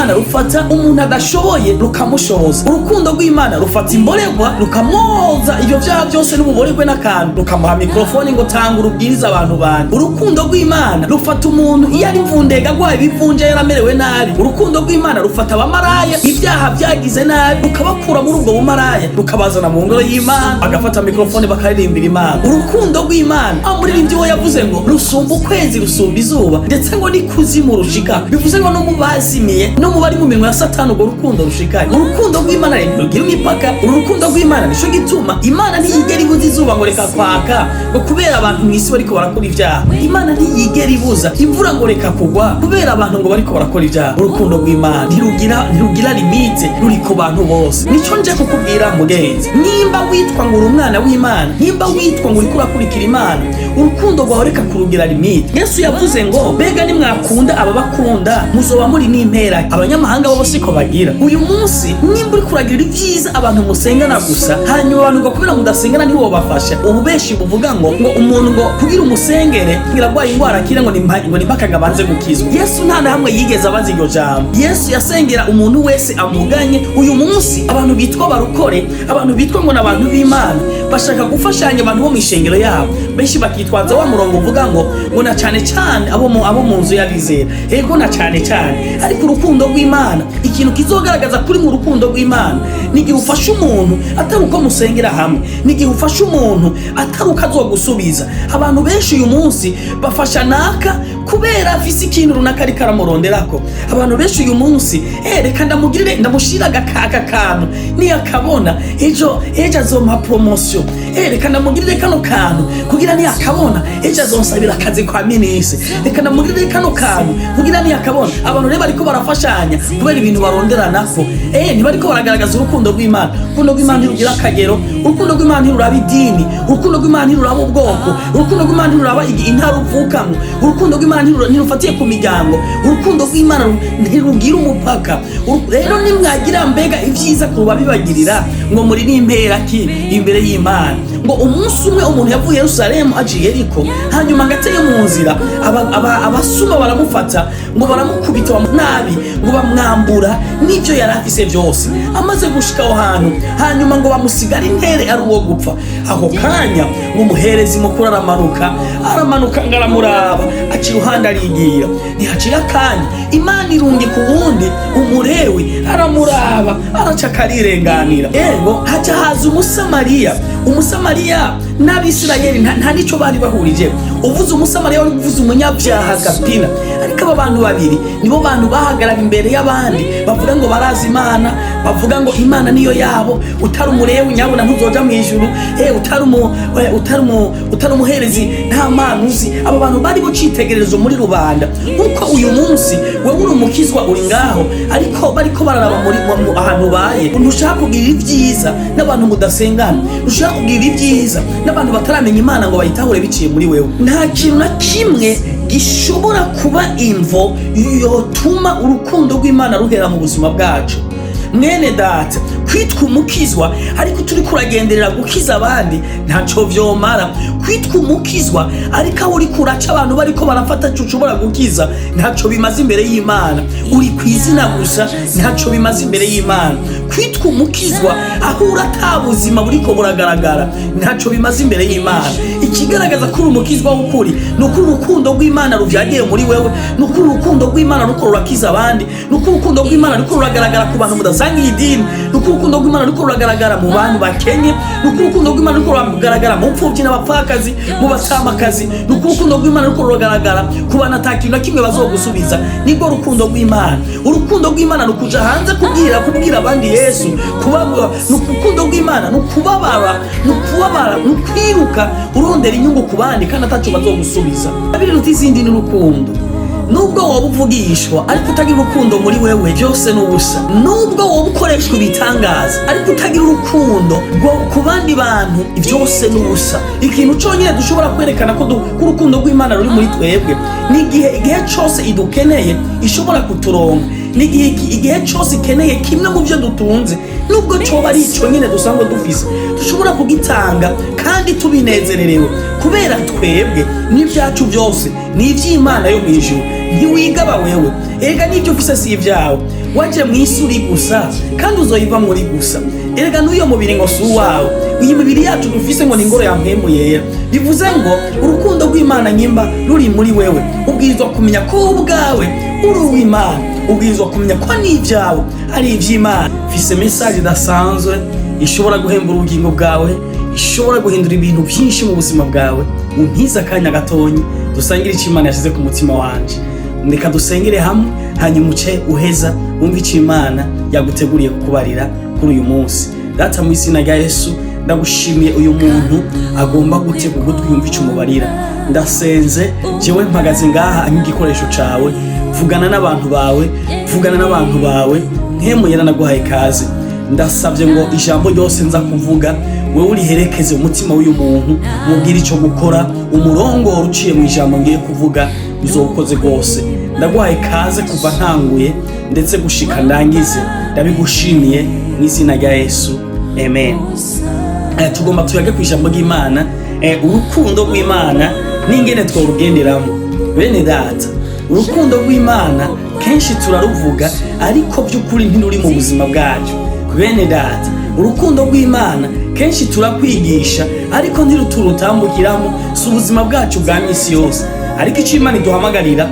rw'Imana rufata umuntu adashoboye rukamushoboza. Urukundo rw'Imana rufata imborerwa rukamwoza ivyo vyaha byose n'ububorerwe n'akantu, rukamuha mikrofoni ngo tanga urubwiriza abantu banje. Urukundo rw'Imana rufata umuntu iyo ari mvundega, agwaye ibivunja, yaramerewe nabi. Urukundo rw'Imana rufata abamaraya, ibyaha byagize nabi, rukabakura muri ubwo bumaraya, rukabazana mu ngoro y'Imana, bagafata mikrofone bakaririmbira Imana. Urukundo rw'Imana, aho umuririmbyi we yavuze ngo rusumba ukwezi, rusumba izuba, ndetse ngo n'ikuzimu rushika, bivuze ngo no mu bazimiye, no mu bari mu minwe ya Satani, urwo rukundo rushikaye. Urukundo rw'Imana rero ntirugira imipaka. Uru rukundo rw'Imana, nico gituma Imana ntiyigera ibuza izuba ngo reka kwaka, ngo kubera abantu mw'isi bariko barakora ibyaha. Imana ntiyigera ibuza imvura ngo reka kugwa kubera abantu ngo bariko barakora ibyaha. Urukundo rw'Imana ntirugira limite, ruri ku bantu bose. Nico nje kukubwira, mugenzi: nimba witwa ngo uri umwana w'Imana, nimba witwa ngo uriko urakurikira Imana, urukundo rwawe reka kurugira limite. Yesu yavuze ngo: "Mbega nimwakunda ababakunda, muzoba muri n'impera? Abanyamahanga bo siko bagira?" Uyu munsi nimba uri kuragirira ibyiza abantu musengana gusa, hanyuma abantu ngo kubera mudasengana ntiwobafasha, ubu benshi buvuga ngo umuntu ngo kugira umusengere ngira arwaye ingwara akire, ngo nimpaka ngo abanze gukizwa. Yesu nta na hamwe yigeze abaza iryo jambo. Yesu yasengera umuntu wese amuganye. Uyu munsi abantu bitwa barukore, abantu bitwa ngo ni abantu b'Imana, bashaka gufashanya abantu bo mu ishengero yabo. Benshi bakitwaza wa murongo uvuga ngo na cane cane abo mu nzu y'abizera. Ego, na cane cane, ariko urukundo rw'Imana, ikintu kizogaragaza kuri mu rukundo rw'Imana ni igihe ufasha umuntu atari uko musengera hamwe, ni igihe ufasha umuntu atari uko azogusubiza. Abantu benshi uyu munsi bafasha naka kubera afise ikintu runaka ariko aramuronderako. Abantu benshi uyu munsi, reka ndamugirire, ndamushira aka kantu, niyakabona ejo azompa promotion. Reka ndamugirire kano kantu kugira niyakabona ejo azonsabira akazi kwa minisitiri. Reka ndamugirire kano kantu kugira niyakabona. Abantu rero bariko barafashanya kubera ibintu baronderanako, ntibariko baragaragaza urukundo rw'Imana. Urukundo rw'Imana ntirugira akagero. Urukundo rw'Imana ntiruraba idini. Urukundo rw'Imana ntiruraba ubwoko. Urukundo rw'Imana ntiruraba intara uvukamwo. Urukundo rw'Imana ntirufatiye ku miryango. Urukundo rw'Imana ntirugira umupaka. Rero nimwagira mbega ibyiza ku babibagirira, ngo muri n'impera ki imbere y'Imana? Ngo umunsi umwe umuntu yavuye Yerusalemu aje i Yeriko, hanyuma ngo ateye mu nzira, abasuma baramufata, ngo baramukubita nabi, ngo bamwambura n'ibyo yari afise byose. Amaze gushika aho hantu, hanyuma ngo bamusigara intere ari uwo gupfa. Ako kanya ngo umuherezi mukuru aramanuka, aramanuka ngo aramuraba, aca iruhande arigira. Ntihaciye akanya, Imana irungika uwundi umurewi, aramuraba, araca akarirenganira. Ego, haca haza Umusamariya. Umusamariya n'Abisirayeli nta nico bari bahurije. Uvuze Umusamariya wari uvuze umunyabyaha gapina. Ariko aba bantu babiri nibo bantu bahagarara imbere y'abandi bavuga ngo barazi Imana, bavuga ngo Imana niyo yabo, utari umurewi nyabuna ntuzoja mu ijuru, utari umuherezi nta mana uzi. Aba bantu bari bo citegererezo muri rubanda, nkuko uyu munsi wewe uri umukizwa, uri ngaho, ariko bariko bararaba muri ahantu ubaye. Ntushaka kugira ibyiza n'abantu mudasengana, ntushaka kugira ibyiza n'abantu bataramenya Imana ngo bayitahure biciye muri wewe. Nta kintu na kimwe gishobora kuba imvo yotuma urukundo rw'Imana ruhera mu buzima bwacu. Mwene data, kwitwa umukizwa ariko turi kuragenderera gukiza abandi, ntaco vyomara. Kwitwa umukizwa ariko aho uriko uraca abantu bariko barafata ico ushobora gukiza, ntaco bimaze imbere y'Imana. Uri ku izina gusa, ntaco bimaze imbere y'Imana. Kwitwa umukizwa aho uri ata buzima buriko buragaragara, ntaco bimaze imbere y'Imana. Ikigaragaza ko uri umukizwa w'ukuri ni uko urukundo rw'Imana ruvyagiye muri wewe, ni uko urukundo rw'Imana ruko rurakiza abandi, ni uko urukundo rw'Imana ruko ruragaragara ku bantu mudasangiye idini, ni uko urukundo rw'Imana ruko ruragaragara mu bantu bakenye, ni uko urukundo rw'Imana ruko ruragaragara mu mpfuvyi n'abapfakazi, mu batamakazi, ni uko urukundo rw'Imana ruko ruragaragara ku bantu ata kintu na kimwe bazogusubiza. Nibwo rukundo rw'Imana. Urukundo rw'Imana ni ukuja hanze kubwira abandi Yesu. Kubabara ni urukundo rw'Imana, ni ukubabara, ni ukubabara, ni ukwiruka urondera inyungu ku bandi kandi ataco bazogusubiza. Biruta izindi ni urukundo. Nubwo woba uvugishwa ariko utagira urukundo muri wewe, byose ni ubusa. Nubwo woba ukoreshwa ibitangaza ariko utagira urukundo rwo ku bandi bantu, byose ni ubusa. Ikintu cyonyine dushobora kwerekana ko urukundo rw'Imana ruri muri twebwe ni igihe cose idukeneye ishobora kuturonka. N'igihe igihe cyose ikeneye kimwe mu byo dutunze, nubwo coba ari ico nyine dusanzwe dufise, dushobora kugitanga kandi tubinezererewe, kubera twebwe n'ibyacu byose ni iby'Imana yo mu ijuru. Ntiwigaba wewe, erega n'ibyo ufise si ibyawe. Waje mu isi uri gusa kandi uzoyiva muri gusa. Erega n'uyo mubiri ngo si uwawe. Iyi mibiri yacu dufise ngo ni ingoro ya Mpwemu Yera. Bivuze ngo urukundo rw'Imana nyimba ruri muri wewe, ubwirizwa kumenya ko wowe ubwawe uri uw'Imana, ubwirizwa kumenya ko n'ibyawe ari iby'Imana. Mfise message idasanzwe ishobora guhembura ubugingo bwawe, ishobora guhindura ibintu byinshi mu buzima bwawe. Untize akanya gatonyi dusangire icyo Imana yashyize ku mutima wanje. Reka dusengere hamwe, hanyuma uce uheza wumve icyo Imana yaguteguriye kukubarira kuri uyu munsi. Data, mu izina rya Yesu, ndagushimiye uyu muntu agomba gutega ugutwi yumva icyo umubarira. Ndasenze, jewe mpagaze ngaha nk'igikoresho cawe. Vugana n'abantu bawe, vugana n'abantu bawe. Mpwemu Yera, naguhaye kaze. Ndasabye ngo ijambo ryose nza kuvuga, wewe uriherekeze umutima w'uyu muntu, mubwire icyo gukora, umurongoro uciye mu ijambo ngiye kuvuga, uzowukoze rwose. Ndaguhaye kaze kuva ntanguye ndetse gushika ndangize. Ndabigushimiye mu izina rya Yesu, amen. Tugomba tuyage ku ijambo ry'Imana, urukundo rw'Imana n'ingene tworugenderamo. Bene data, urukundo rw'Imana kenshi turaruvuga, ariko by'ukuri ntiruri mu buzima bwacu. Bene data, urukundo rw'Imana kenshi turakwigisha, ariko ntiruturutambukiramo, si ubuzima bwacu bwa misi yose. Ariko icyo Imana iduhamagarira,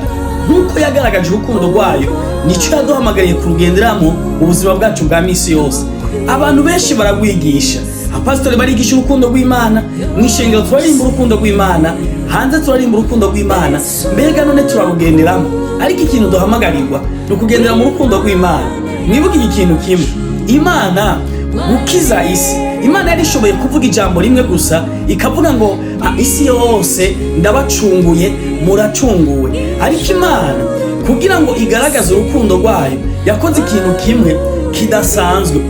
nk'uko yagaragaje urukundo rwayo, nicyo yaduhamagariye kurugenderamo mu buzima bwacu bwa misi yose. Abantu benshi baragwigisha, abapasitori barigisha urukundo rw'Imana, mu ishengero turarimba urukundo rw'Imana, hanze turarimba urukundo rw'Imana. Mbega none turarugenderamo? Ariko ikintu duhamagarirwa ni ukugendera mu rukundo rw'Imana. Mwibuke iki kintu kimwe: Imana gukiza isi, Imana yari ishoboye kuvuga ijambo rimwe gusa, ikavuga ngo: "Ah, isi yose ndabacunguye, muracunguwe." Ariko Imana, kugira ngo igaragaze urukundo rwayo, yakoze ikintu kimwe kidasanzwe.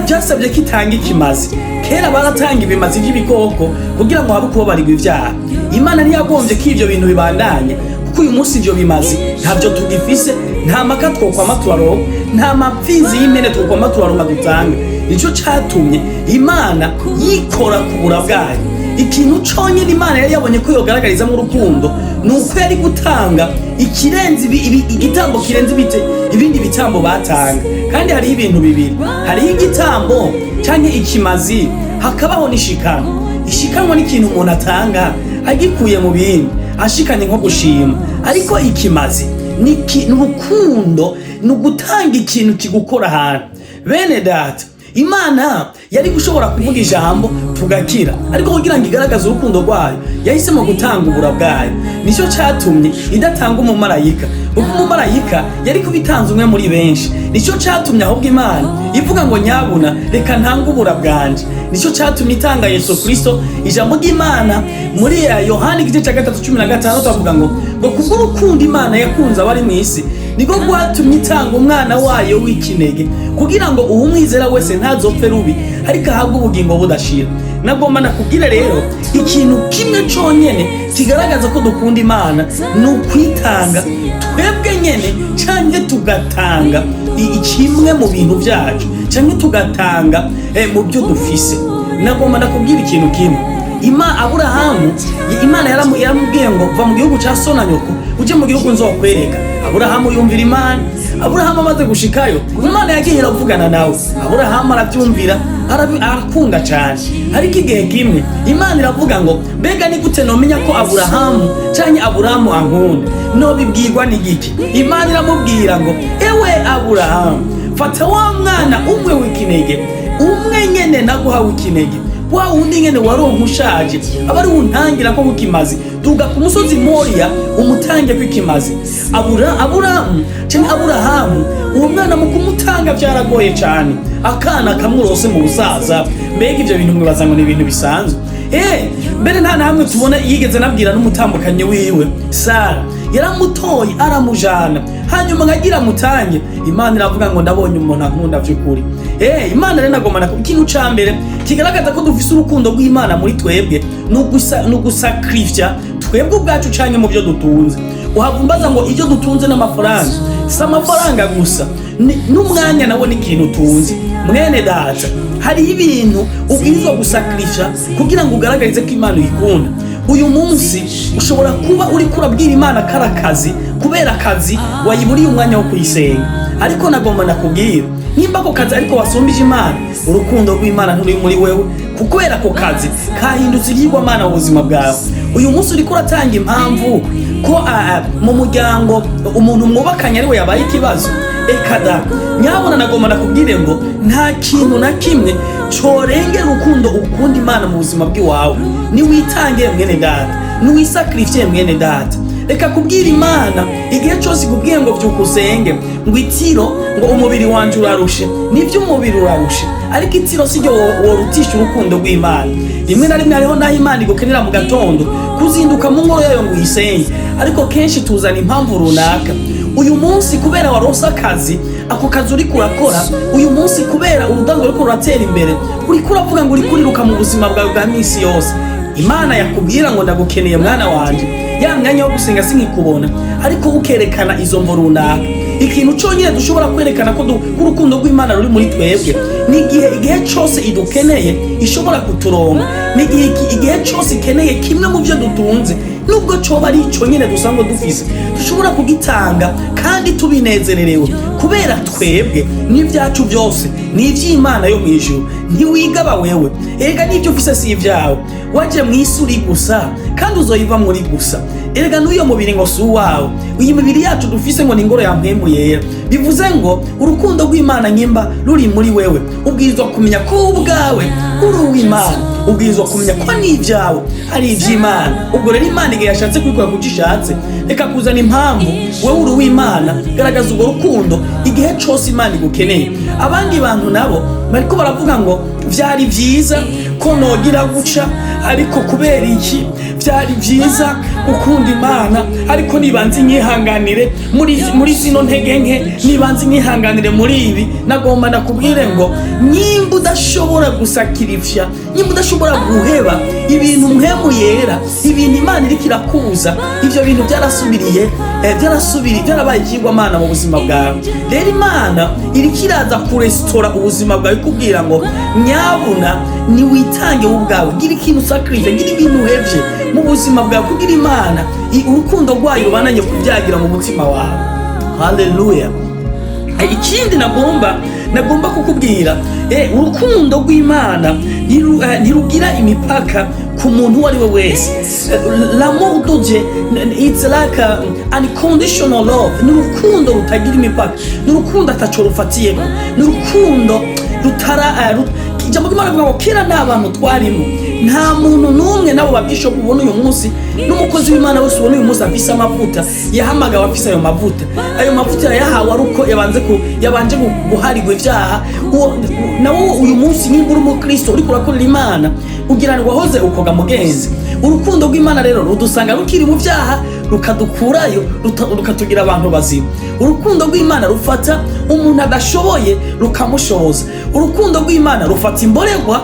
Byasabye ko itanga ikimazi. Kera baratanga ibimazi by'ibikoko kugira ngo habe kubabarirwa ibyaha. Imana ntiyagombye ko ibyo bintu bibandanya, kuko uyu munsi ibyo bimazi ntabyo tugifise. Nta maka twokwama turaronka, nta mapfizi y'impene twokwama turaronka dutanga. Nicyo catumye Imana yikora ku bura bwayo. Ikintu conyine Imana yari yabonye ko yogaragarizamo urukundo ni uko yari gutanga ikirenze igitambo kirenze ibindi bitambo batanga. Kandi hariho ibintu bibiri: hariho igitambo canke ikimazi, hakabaho n'ishikanwa. Ishikanwa ni ikintu umuntu atanga agikuye mu bindi, ashikanye nko gushima. Ariko ikimazi ni urukundo, ni ugutanga ikintu kigukora ahantu. Bene data, Imana yari gushobora kuvuga ijambo tugakira, ariko kugira ngo igaragaze urukundo rwayo, yahisemo gutanga ubura bwayo. Nicyo cyatumye idatanga umumarayika, kuko umumarayika yari kubitanze umwe muri benshi. Nicyo cyatumye ahubwo Imana ivuga ngo: "Nyabuna reka ntange ubura bwanje." Nicyo cyatumye itanga Yesu Kristo. Ijambo ry'Imana muri Yohani igice cya 3 15 avuga ngo kubw'urukundo Imana yakunze abari mu isi, niko rwatumye itanga umwana wayo w'ikinege, kugira ngo uwumwizera wese ntazopfe rubi, ariko ahabwe ubugingo budashira. Nagomba nakubwire rero, ikintu kimwe conyene kigaragaza ko dukunda Imana ni ukwitanga twebwe nyene, canke tugatanga kimwe mu bintu byacu, canke tugatanga mu byo dufise. Nagomba nakubwira ikintu kimwe: Ima Aburahamu, Imana yaramubwiye ngo: "Va mu gihugu cya so na nyoko, uje mu gihugu nzokwereka." Aburahamu yumvira Imana. Aburahamu amaze gushikayo, Imana yagiye iravugana nawe, Aburahamu arabyumvira, arakunda cyane. Ariko igihe kimwe Imana iravuga ngo: "Mbega ni gute nomenya ko Aburahamu canke Aburahamu ankunda? Nobibwirwa n'igiki?" Imana iramubwira ngo: "Ewe Aburahamu, fata wa mwana umwe w'ikinege, umwe nyene naguha w'ikinege, wa wundi nyene waronka ushaje, aba ari wuntangira ko kukimazi. Duga ku musozi Moriya, umutange kw'ikimazi." Aburamu canke Aburahamu, uwo mwana mu kumutanga vyaragoye cane. Akana kamurose mu busaza, mbega ivyo bintu mwibaza ngo ni ibintu bisanzwe? Mbere nta na hamwe tubona yigeze nabwira n'umutambukanyi wiwe Sara. Yaramutoye, aramujana, hanyuma nkagira mutange, Imana iravuga ngo: "Ndabonye umuntu ankunda vy'ukuri." Imana rero nagomba ikintu ca mbere kigaragaza ko dufise urukundo rw'Imana muri twebwe ni ugusakrifya twebwe ubwacu canke mu byo dutunze. Uhavumbaza ngo ibyo dutunze n'amafaranga, si amafaranga gusa, n'umwanya nawo ni ikintu utunze. Mwene data, hariho ibintu ubwirizwa gusakirisha kugira ngo ugaragarize ko Imana uyikunda. Uyu munsi ushobora kuba uriko urabwira Imana kari akazi, kubera akazi wayiburiye umwanya wo kuyisenga. Ariko nagomba nakubwira, nimba ako kazi ariko wasumbije Imana, urukundo rw'Imana nturi muri wewe, kubera ako kazi kahindutse ibyigwamana mu buzima bwawe. Uyu munsi uriko uratanga impamvu ko mu muryango umuntu mwubakanye ariwe yabaye ikibazo. Eka da, nyabona nagomba nakubwire ngo nta kintu na kimwe corengera urukundo ukunda Imana mu buzima bw'iwawe. Niwitange, mwene data, niwisakirifye, mwene data. Reka kubwira Imana igihe cyose ikubwiye ngo vyuka usenge ngo itiro, ngo umubiri wanje urarushe. Nivyo, umubiri urarushe, ariko itiro siryo worutisha urukundo rw'Imana. Rimwe na rimwe hariho n'aho Imana igukenera mu gatondo kuzinduka mu ngoro yayo ngo uyisenge, ariko kenshi tuzana impamvu runaka. Uyu munsi kubera waronse akazi, ako kazi uriko urakora uyu munsi, kubera urudango ruriko ruratera imbere, uriko uravuga ngo uriko uriruka mu buzima bwawe bwa minsi yose. Imana yakubwira ngo ndagukeneye, mwana wanje, ya mwanya wo gusenga sinkikubona, ariko ukerekana izo mvo runaka. Ikintu cyonyine dushobora kwerekana ko urukundo rw'Imana ruri muri twebwe ni igihe cyose idukeneye ishobora kuturonka, ni igihe cyose ikeneye kimwe mu byo dutunze, nubwo coba ari ico nyene dusanzwe dufise, dushobora kugitanga kandi tubinezererewe, kubera twebwe n'ibyacu byose ni ivy'Imana yo mw'ijuru. Ntiwigaba wewe, erega n'ibyo ufise si ibyawe. Waje mw'isi uri gusa kandi uzoyiva muri gusa. Erega n'uyo mubiri ngo si uwawe. Iyi mibiri yacu dufise ngo ni ingoro ya Mpwemu Yera. Bivuze ngo urukundo rw'Imana nyimba ruri muri wewe, ubwirizwa kumenya ko wowe ubwawe uri uw'Imana, ubwirizwa kumenya ko n'ibyawe ari iby'Imana. Ubwo rero Imana igihe yashatse kubikora kuko ishatse, reka kuzana impamvu. Wowe uri uw'Imana, garagaza urwo rukundo igihe cyose Imana igukeneye. Abandi bantu nabo bariko baravuga ngo vyari vyiza ko nogira guca, ariko kubera iki? Vyari vyiza gukunda Imana, ariko nibanze inyihanganire muri zino ntege nke, nibanze inyihanganire muri ibi. Nagomba nakubwire ngo nimba udashobora gusakirifya, nimba udashobora guheba ibintu Mpwemu Yera, ibintu Imana iriko irakuza, ivyo bintu byarasubiriye, byarabaye ikigwamana mu buzima bwawe. Rero Imana iriko iraza kuresitora ubuzima bwawe, ikubwira ngo nyabuna niwitange wowe ubwawe, gira ikintu usakirije, gira ibintu uhevye mu buzima bwawe, kugira Imana urukundo rwayo rubananye kubyagira mu mutima wawe. Haleluya! Ikindi nagomba kukubwira, urukundo rw'Imana ntirugira imipaka ku muntu uwo ari we wese. L'amour de Dieu, it's like a unconditional love. Ni urukundo rutagira imipaka, ni urukundo ataco rufatiyeko, ni urukundo rutara ijambo ry'Imana rivuga ngo kera nta bantu twarimo, nta muntu n'umwe. Nabo babishopu ubona uyu munsi, n'umukozi w'Imana wese ubona uyu munsi afise amavuta, yahamagawe afise ayo mavuta. Ayo mavuta yayahawe ari uko yabanje guharirwa ibyaha. Uwo nawo uyu munsi, nimba uri umukristo uriko urakorera Imana, ugira ngo wahoze ukoga mugenzi. Urukundo rw'Imana rero rudusanga rukiri mu byaha, rukadukurayo, rukatugira abantu bazima. Urukundo rw'Imana rufata umuntu adashoboye rukamushoboza. Urukundo rw'Imana rufata imborerwa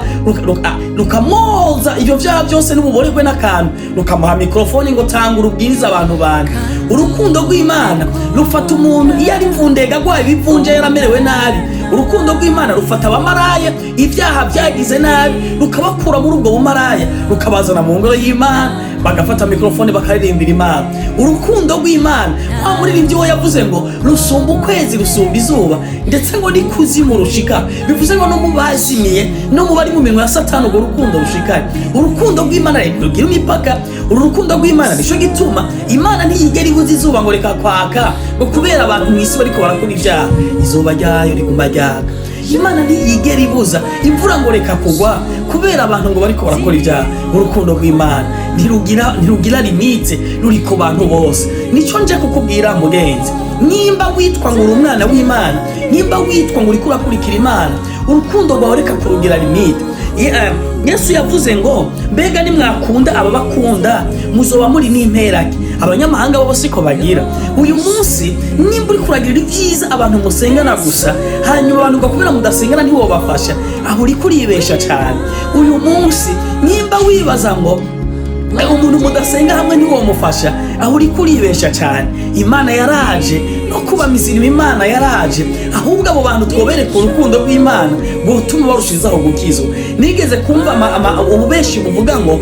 rukamwoza ibyo byaha byose n'ububorerwe n'akantu, rukamuha mikorofone ngo tanga urubwiriza abantu banje. Urukundo rw'Imana rufata umuntu iyo ari mvundega, agwaye ibivunja, yaramerewe nabi. Urukundo rw'Imana rufata abamaraya, ibyaha byagize nabi, rukabakura muri ubwo bumaraya, rukabazana mu ngoro y'Imana, bagafata mikorofone bakaririmbira Imana. Urukundo rw'Imana, wa muririmbyi we yavuze ngo rusumba ukwezi, rusumba izuba, ndetse ngo n'ikuzimu rushika. Bivuze ngo no mu bazimiye, no mu bari mu minwe ya Satani, urwo rukundo rushikaye. Urukundo rw'Imana rero rugira imipaka. Uru rukundo rw'Imana nico gituma Imana ntiyigera ibuza izuba ngo reka kwaka, ngo kubera abantu mu isi bariko barakora ibyaha. Izuba ryayo riguma ryaka. Imana ntiyigera ibuza imvura ngo reka kugwa kubera abantu ngo bariko barakora ibyaha. Urukundo rw'Imana ntirugira limite, ruri ku bantu bose. Nico nje kukubwira, mugenzi, nimba witwa ngo uri umwana w'Imana, nimba witwa ngo uriko urakurikira Imana, urukundo rwawe reka kurugira limite. Yesu yavuze ngo mbega nimwakunda ababakunda muzoba muri n'imperake? Abanyamahanga bo siko bagira? Uyu munsi nimba uri kuragirira ibyiza abantu musengana gusa, hanyuma abantu ngo kubera mudasengana ntiwobafasha, aho uri kuribesha cyane. Uyu munsi nimba wibaza ngo Umuntu mudasenga hamwe ntiwomufasha, aho uriko uribesha cyane. Imana yaraje no kuba mizirima, Imana yaraje. Ahubwo abo bantu twobereka urukundo rw'Imana rwotuma barushizaho gukizwa. Nigeze kumva ububeshi buvuga ngo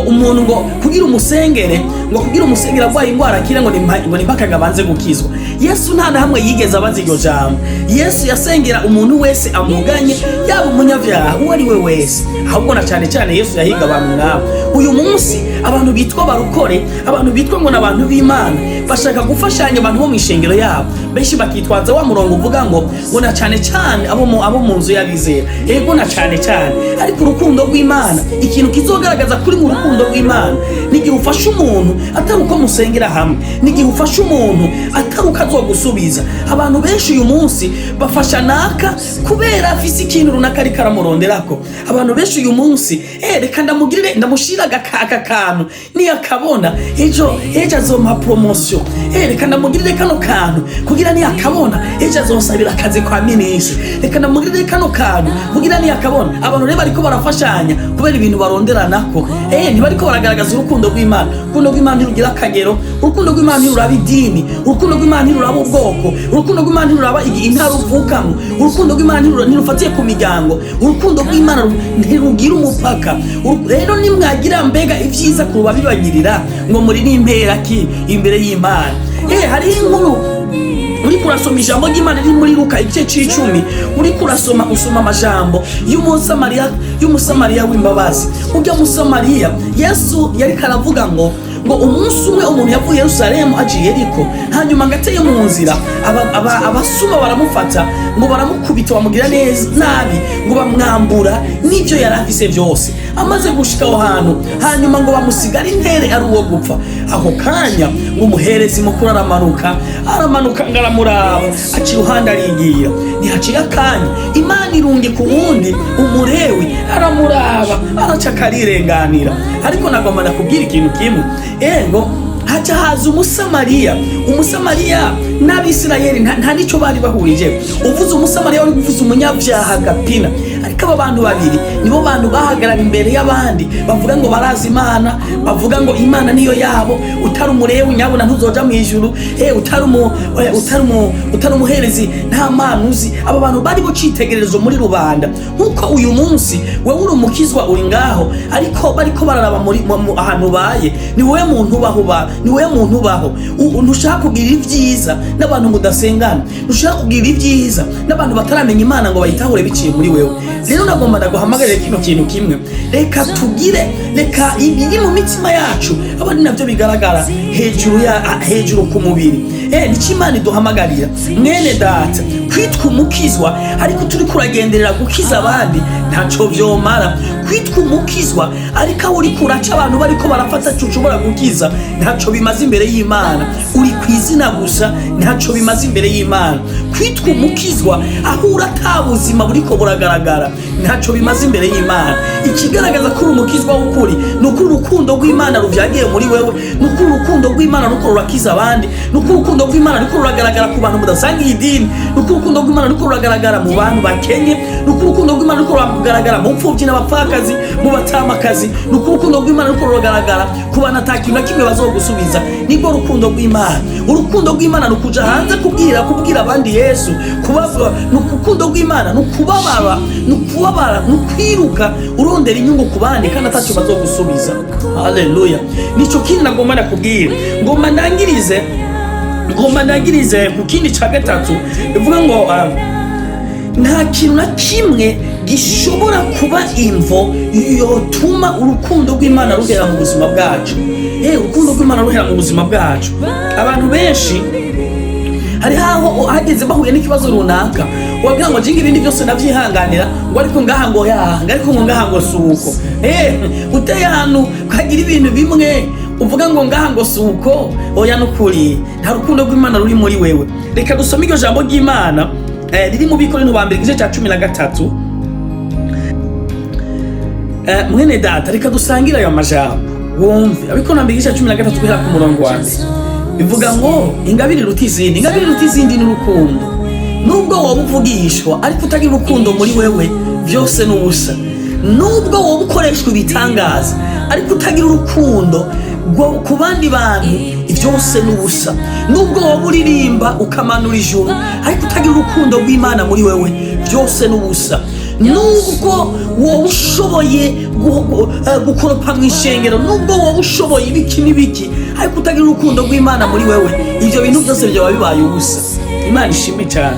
umuntu ngo kugira umusengere, ngo kugira umusengere arwaye indwara akire, ngo ni mpaka ngo abanze gukizwa. Yesu nta na hamwe yigeze abaza iryo jambo. Yesu yasengera umuntu wese amuganye, yaba umunyabyaha, uwo ari we wese. Ahubwo na cyane cyane Yesu yahiga abantu nk'abo. Uyu munsi abantu bitwa barokore, abantu bitwa ngo ni abantu b'Imana, bashaka gufashanya abantu bo mu ishengero yabo. Benshi bakitwaza wa murongo uvuga ngo na cyane cyane abo mu nzu y'abizera. Ego, na cyane cyane, ariko urukundo rw'Imana, ikintu kizogaragaza kuri mu rukundo rw'Imana n'igihe ufasha umuntu atari uko musengera hamwe, n'igihe ufasha umuntu atari uko azogusubiza. Abantu benshi uyu munsi bafasha naka kubera afise ikintu runaka ariko aramuronderako. Abantu benshi uyu munsi, reka ndamugirire, ndamushira aka kantu, niyakabona ejo azompa promotion. Reka ndamugirire kano kantu kugira niyakabona ejo azonsabira akazi kwa minisitiri. Reka ndamugirire kano kantu kugira niyakabona. Abantu rero bariko barafashanya kubera ibintu baronderanako, ntibariko baragaragaza urukundo rw'Imana. Urukundo rw'Imana ntirugira akagero. Urukundo rw'Imana ntiruraba idini. Urukundo rw'Imana ntiruraba ubwoko. Urukundo rw'Imana ntiruraba intara uvukamwo. Urukundo rw'Imana ntirufatiye ku miryango. Urukundo rw'Imana ntirugira umupaka. Rero nimwagira mbega ibyiza ku babibagirira, ngo muri n'impera ki imbere y'Imana? Hariho inkuru. Uriko urasoma ijambo ry'Imana riri muri Luka igice c'icumi, uriko urasoma, usoma amajambo y'Umusamariya w'imbabazi. Urya Musamariya, Yesu yariko aravuga ngo umunsi umwe umuntu yavuye Yerusalemu aje i Yeriko, hanyuma ngo ateye mu nzira, abasuma baramufata, ngo baramukubita, bamugira neza nabi, ngo bamwambura n'ibyo yari afise byose. Amaze gushika aho hantu, hanyuma ngo bamusigara intere ari uwo gupfa. Ako kanya ngo umuherezi mukuru aramanuka, aramanuka ngo aramuraba, aca iruhande arigira. Ntihaciye akanya, Imana irunge ku wundi Umurewi, aramuraba, araca akarirenganira. Ariko nagomba nakubwira ikintu kimwe. Ego, haca haza Umusamariya. Umusamariya n'Abisirayeli nta n'icyo bari bahurije. Uvuze Umusamariya wari uvuze umunyabyaha gapina. Ariko aba bantu babiri nibo bantu bahagarara imbere y'abandi bavuga ngo barazi Imana, bavuga ngo Imana niyo yabo. Utari Umurewi nyabuna ntuzoja mu ijuru. Utari umuherezi nta mana uzi. Aba bantu bari bo citegererezo muri rubanda, nk'uko uyu munsi wewe uri umukizwa, uri ngaho, ariko bariko bararaba muri ahantu ubaye, ni wowe muntu ubaho uba ni wowe muntu ubaho. Ntushaka kugira ibyiza n'abantu mudasengana, ntushaka kugira ibyiza n'abantu bataramenya Imana ngo bayitahure biciye muri wewe. Rero nagomba ndaguhamagarire kino kintu kimwe: reka tugire, reka ibiri mu mitima yacu aba ari nabyo bigaragara hejuru ku mubiri. Nicyo Imana iduhamagarira, mwene data. Kwitwa umukizwa ariko turi kuragenderera gukiza abandi, ntaco vyomara. Kwitwa umukizwa ariko aho uriko uraca abantu bariko barafata ico ushobora gukiza, ntaco bimaze imbere y'Imana. Uri ku izina gusa, ntaco bimaze imbere y'Imana. Kwitwa umukizwa aho uri ata buzima buriko buragaragara, ntaco bimaze imbere y'Imana. Ikigaragaza ko uri umukizwa w'ukuri ni uko urukundo rw'Imana ruvyagiye muri wewe, ni uko urukundo rw'Imana ruko rurakiza abandi, ni uko urukundo rw'Imana ruko ruragaragara ku bantu mudasangiye idini, ni uko urukundo rw'Imana ruko ruragaragara mu bantu bakenye, ni uko urukundo rw'Imana ruko ruragaragara mu mfuvyi n'abapfakazi, mu batamakazi, ni uko urukundo rw'Imana ruko ruragaragara ku bantu ata kintu na kimwe bazogusubiza. Nibwo rukundo rw'Imana. Urukundo rw'Imana ni ukuja hanze kubwira abandi Yesu. Ni urukundo rw'Imana, ni ukubabara, ni ukubabara, ni ukwiruka urondera inyungu ku bandi kandi ataco bazogusubiza. Haleluya! Nico kindi nagomba nakubwira. Ngomba ndangirize ku kindi ca gatatu, bivuga ngo nta kintu na kimwe gishobora kuba imvo yotuma urukundo rw'Imana ruhera mu buzima bwacu. Urukundo rw'Imana ruhera mu buzima bwacu. Abantu benshi hari aho hageze bahuye n'ikibazo runaka, wabwira ngo jinga ibindi byose ndavyihanganira, ngo ariko ngaha ngo ya ngo ariko ngo ngaha ngo suko. Uteye ahantu ukagira ibintu bimwe uvuga ngo ngaha ngo suko, oya, nukuri nta rukundo rw'Imana ruri muri wewe. Reka dusome iryo jambo ry'Imana riri mu Bikorinto ba mbere igice cya 13. Mwene data, reka dusangire ayo majambo wumve. Abikorinto ba mbere igice cya 13 guhera ku murongo wa mbere bivuga ngo ingabire iruta izindi, ingabire iruta izindi ni urukundo. Nubwo woba uvugishwa ariko utagira urukundo muri wewe, byose ni ubusa. Nubwo wowe ukoreshwa ibitangaza ariko utagira urukundo ku bandi bantu, byose ni ubusa. Nubwo wowe uririmba ukamanura ijuru ariko utagira urukundo rw'Imana muri wewe, byose ni ubusa. Nubwo wowe ushoboye gukoropa mu ishengero, nubwo wowe ushoboye ibiki n'ibiki, ariko utagira urukundo rw'Imana muri wewe, ibyo bintu byose byaba bibaye ubusa. Imana ishimwe cyane.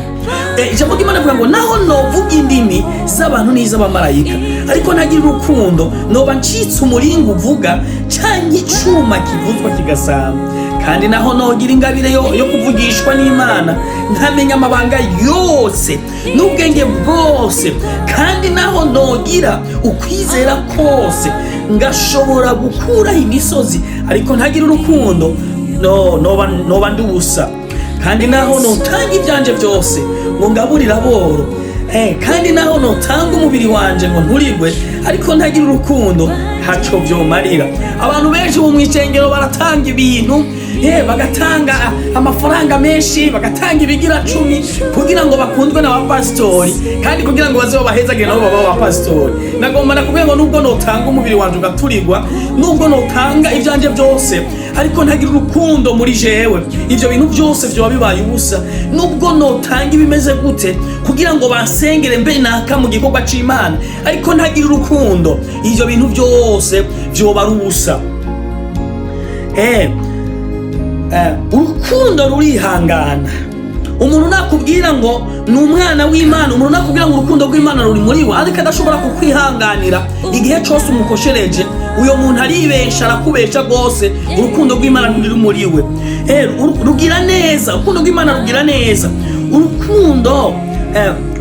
Ijambo ry'Imana rivuga ngo naho novuga indimi z'abantu n'iz'abamarayika ariko ntagira urukundo, noba ncitse umuringa uvuga canke icuma kivuzwa kigasamba. Kandi naho nogira ingabire yo kuvugishwa n'Imana, nkamenya amabanga yose n'ubwenge bwose, kandi naho nogira ukwizera kose ngashobora gukuraho imisozi, ariko ntagira urukundo, no noba ndi ubusa. Kandi naho notanga ibyanje byose ngo ngaburire aboro, kandi naho notanga umubiri wanje ngo nturigwe, ariko ntagira urukundo, ntaco vyomarira. Abantu benshi mu mw'icengero baratanga ibintu, bagatanga amafaranga menshi, bagatanga ibigira cumi kugira ngo bakundwe n'abapasitori, kandi kugira ngo baze babahezagire nabo baba abapasitori. Nagomba nakubwira ngo nubwo notanga umubiri wanje ugaturigwa, nubwo notanga ivyanje byose ariko ntagira urukundo muri jewe, ivyo bintu byose vyoba bibaye ubusa. Nubwo notanga ibimeze gute kugira ngo bansengere mbe naka mu gikorwa c'Imana, ariko ntagira urukundo, ivyo bintu byose vyoba ari ubusa. Urukundo rurihangana. Umuntu nakubwira ngo ni umwana w'Imana, umuntu nakubwira ngo urukundo rw'Imana ruri muri we, ariko adashobora kukwihanganira igihe cyose umukoshereje, uyo muntu aribesha, arakubesha rwose. Urukundo rw'Imana ntiruri muri we. Rugira neza. Urukundo rw'Imana rugira neza.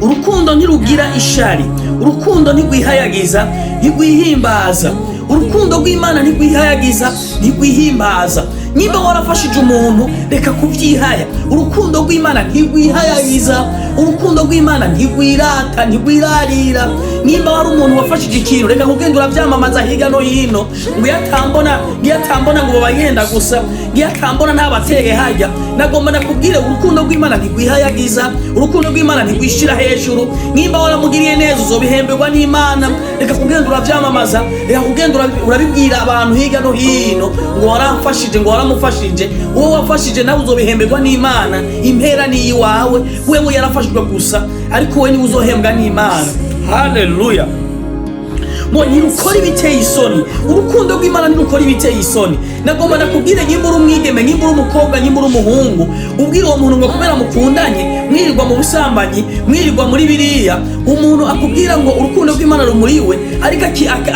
Urukundo ntirugira ishari. Urukundo ntirwihayagiza, ntirwihimbaza. Urukundo rw'Imana ntirwihayagiza, ntirwihimbaza. Niba warafashije umuntu, reka kubyihaya. Urukundo rw'Imana ntirwihayagiza, urukundo rw'Imana ntirwirata, ntirwirarira. Nimba wari umuntu wafashije ikintu, reka kugenda urabyamamaza hirya no hino ngo iyo atambona, ngo iyo atambona, ngo bayenda gusa, ngo iyo atambona ntabateye hajya. Nagomba nakubwire, urukundo rw'Imana ntirwihayagiza, urukundo rw'Imana ntirwishira hejuru. Nimba waramugiriye neza, uzobihemberwa n'Imana. Reka kugenda urabyamamaza, reka kugenda urabibwira abantu hirya no hino ngo waramfashije, ngo waramufashije. Uwo wafashije nawe uzobihemberwa n'Imana, impera ni iwawe. Wewe yarafashijwe gusa, ariko we niwe uzohembwa n'Imana. Haleluya! Ngo ntirukora ibiteye isoni. Urukundo rw'Imana ntirukora ibiteye isoni. Nagomba nakubwire, nyimba uri umwigeme, nyimba uri umukobwa, nyimba uri umuhungu, ubwira uwo muntu ngo kubera mukundanye mwirirwa mu busambanyi, mwirirwa muri biriya, umuntu akubwira ngo urukundo rw'Imana rumuriwe, ariko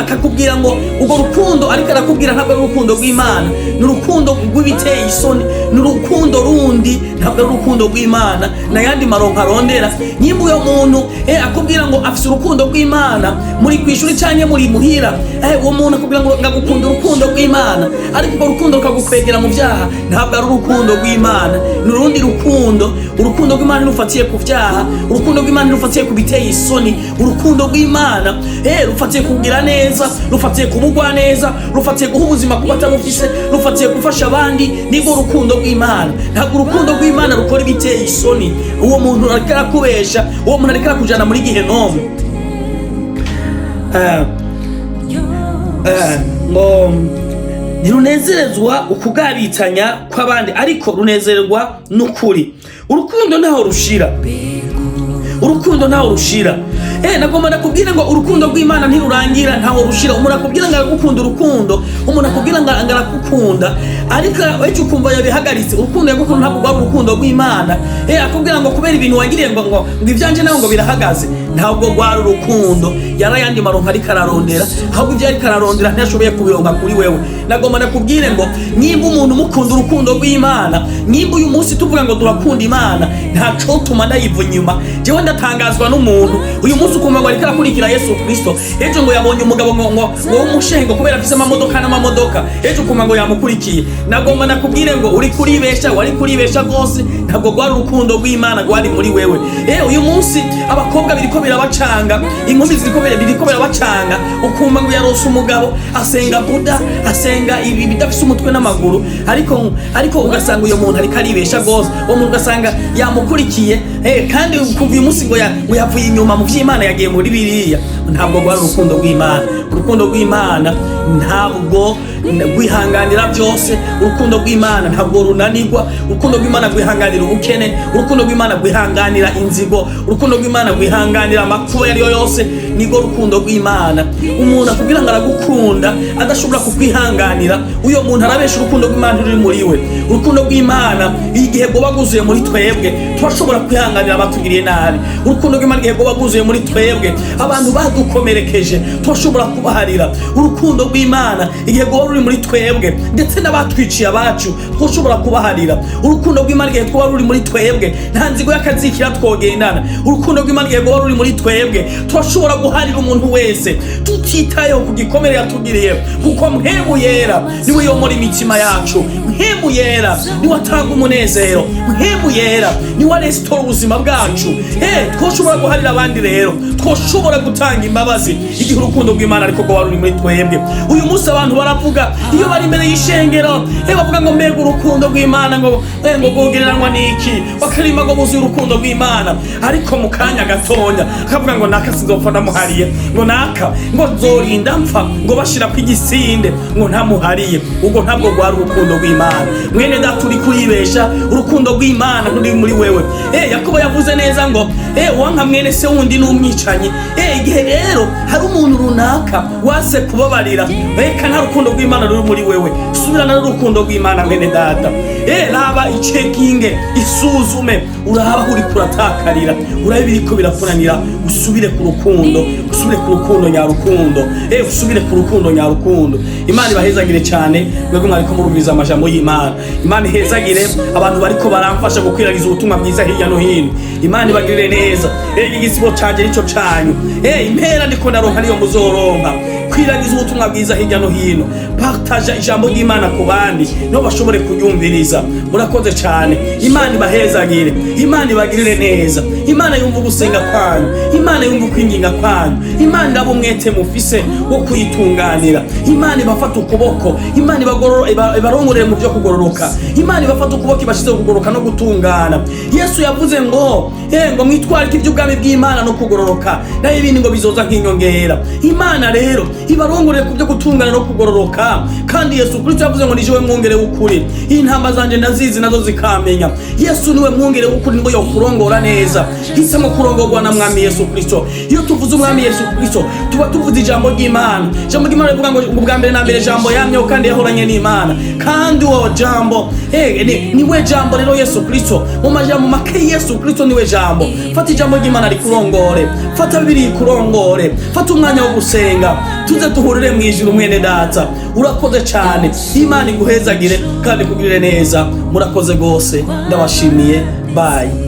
akakubwira ngo urwo rukundo ariko arakubwira ntabwo ari urukundo rw'Imana, ni urukundo rw'ibiteye isoni, ni urukundo rundi, ntabwo ari urukundo rw'Imana, n'ayandi maronko arondera. Nyimba uyo muntu akubwira ngo afise urukundo rw'Imana, muri ku ishuri canke muri muhira, uwo muntu akubwira ngo ngagukunda urukundo rw'Imana, ariko urwo rukundo rukagukwegera mu vyaha, ntabwo ari urukundo rw'Imana, ni urundi rukundo. Urukundo rw'Imana ntirufatiye ku vyaha, urukundo rw'Imana ntirufatiye ku biteye isoni. Urukundo rw'Imana rufatiye kugira neza, rufatiye kubugwa neza, rufatiye guha ubuzima ku batabufise, rufatiye gufasha abandi. Nibwo rukundo rw'Imana. Ntabwo urukundo rw'Imana rukora ibiteye isoni. Uwo muntu ariko arakubesha, uwo muntu ariko arakujana muri gihenomu. Ngo ntirunezerezwa ukugabitanya kw'abandi, ariko runezerwa n'ukuri. Urukundo ntaho rushira, urukundo ntaho rushira. Nagomba nakubwira ngo urukundo rw'Imana ntirurangira, ntaho rushira. Umuntu akubwira ngo aragukunda urukundo, umuntu akubwira ngo arakukunda, ariko ejo ukumva yabihagaritse. Urukundo yagukunda ntabwo rwari urukundo rw'Imana. Akubwira ngo kubera ibintu wangiriye ngo ivyanje nawe ngo birahagaze, ntabwo rwari urukundo, yari ayandi maronko ariko ararondera. Ahubwo ibyo ariko ararondera ntiyashoboye kubironka kuri wewe. Nagomba nakubwire ngo nimba umuntu mukunda urukundo rw'Imana, nimba uyu munsi tuvuga ngo turakunda Imana, ntaco tuma ndayiva inyuma. Jewe ndatangazwa n'umuntu uyu munsi ukumva ngo ariko arakurikira Yesu Kristo, ejo ngo yabonye umugabo ngo w'umushengo kubera afise amamodoka n'amamodoka, ejo ukumva ngo yamukurikiye. Nagomba nakubwire ngo uri kuribesha, wari kuribesha rwose. Ntabwo rwari urukundo rw'Imana rwari muri wewe. Uyu munsi abakobwa biriko birabacanga, inkumi ziriko biriko birabacanga. Ukumva ngo yarose umugabo asenga Buda, asenga ibi bidafise umutwe n'amaguru, ariko ugasanga uyo muntu ariko aribesha gose. Uwo muntu ugasanga yamukurikiye, kandi kuva uyu munsi ngo yavuye inyuma mu vy'Imana, yagiye muri biriya. Ntabwo rwari urukundo rw'Imana. Urukundo rw'Imana ntabwo rwihanganira byose. Urukundo rw'Imana ntabwo runanirwa. Urukundo rw'Imana rwihanganira ubukene. Urukundo rw'Imana rwihanganira inzigo. Urukundo rw'Imana rwihanganira amakuba ayo ariyo yose. Nirwo rukundo rw'Imana. Umuntu akubwira ngo aragukunda adashobora kukwihanganira, uyo muntu arabesha. Urukundo rw'Imana ruri muri we. Urukundo rw'Imana igihe rwoba rwuzuye muri twebwe, turashobora kwihanganira abatugiriye nabi. Urukundo rw'Imana igihe rwoba rwuzuye muri twebwe, abantu badukomerekeje turashobora kubaharira. Urukundo rw'Imana igihe rwoba ruri muri twebwe, ndetse n'abatwiciye abacu twashobora kubaharira. Urukundo rw'Imana igihe rwoba ruri muri twebwe, nta nzigo y'akazikira twogendana. Urukundo rw'Imana igihe rwoba ruri muri twebwe, turashobora guharira umuntu wese tutitayeho ku gikomere yatugiriye, kuko Mpwemu Yera niwe yomora imitima yacu. Mpwemu Yera niwe atanga umunezero. Mpwemu Yera niwe aresitora ubuzima bwacu. Twoshobora guharira abandi rero, twoshobora gutanga imbabazi igihe urukundo rw'Imana ariko rwoba ruri muri twebwe. Uyu munsi abantu baravuga iyo bari imbere y'ishengero, bavuga ngo mbega urukundo rw'Imana, ngo rwogereranywa n'iki? Bakaririmba ngo buzuye urukundo rw'Imana, ariko mu kanya gatonya akavuga ngo naka sinzopfa ndamuhariye, ngo naka ngo nzorinda mpfa ngo bashira ku igisinde ngo ntamuhariye. Ubwo ntabwo rwari urukundo rw'Imana. Mwene data, uri kuribesha. Urukundo rw'Imana ruri muri wewe. Yakobo yavuze neza ngo uwanka mwene se wundi ni umwicanyi. Igihe rero hari umuntu runaka wase kubabarira, reka, nta rukundo rw'Imana ruri muri wewe. Subirana n'urukundo rw'Imana, mwene data. Raba, icekinge, isuzume, uraba aho uriko uratakarira, uraba ibiriko birakunanira. Usubire ku rukundo, usubire ku rukundo nyarukundo, usubire ku rukundo nyarukundo. Imana ibahezagire cyane mwebwe mwariko murumviriza amajambo y'Imana. Imana ihezagire abantu bariko baramfasha gukwiragiza ubutumwa bwiza hirya no hino. Imana ibagirire neza. Igisibo canje nico canyu. Impera ndiko ndaronka niyo muzoronka. Kwiragiza ubutumwa bwiza hirya no hino, partaja ijambo ry'Imana ku bandi nibo bashobore kuryumviriza. Murakoze cyane. Imana ibahezagire, Imana ibagirire neza. Imana yumva ugusenga kwanyu, Imana yumva ukwinginga kwanyu, Imana iraba umwete mufise wo kuyitunganira. Imana ibafata ukuboko, Imana ibarongorere mu byo kugororoka. Imana ibafata ukuboko, ibashize kugororoka no gutungana. Yesu yavuze ngo ngo mwitwarike iby'ubwami bw'Imana no kugororoka, naho ibindi ngo bizoza nk'inyongera. Imana rero ibarongorere ku byo gutungana no kugororoka. Kandi Yesu Kristo yavuze ngo ni jewe mwungere w'ukuri, intama zanje ndazizi nazo zikamenya. Yesu niwe mwungere w'ukuri, niwe yokurongora neza. Hisemo kurongorwa na Mwami Yesu Kristo. Iyo tuvuze Umwami Yesu Kristo, tuba tuvuze ijambo ry'Imana. Ijambo ry'Imana rivuga ngo bwa mbere na mbere Jambo yamyeho, kandi yahoranye n'Imana, kandi uwo Jambo niwe Jambo. Rero Yesu Kristo, mu majambo make, Yesu Kristo niwe Jambo. Fata ijambo ry'Imana rikurongore, fata Bibiliya ikurongore, fata umwanya wo gusenga. Tuze duhurire mu ijuru. Mwene data, urakoze cyane. Imana iguhezagire kandi ikugirire neza. Murakoze rwose, ndabashimiye. Bye.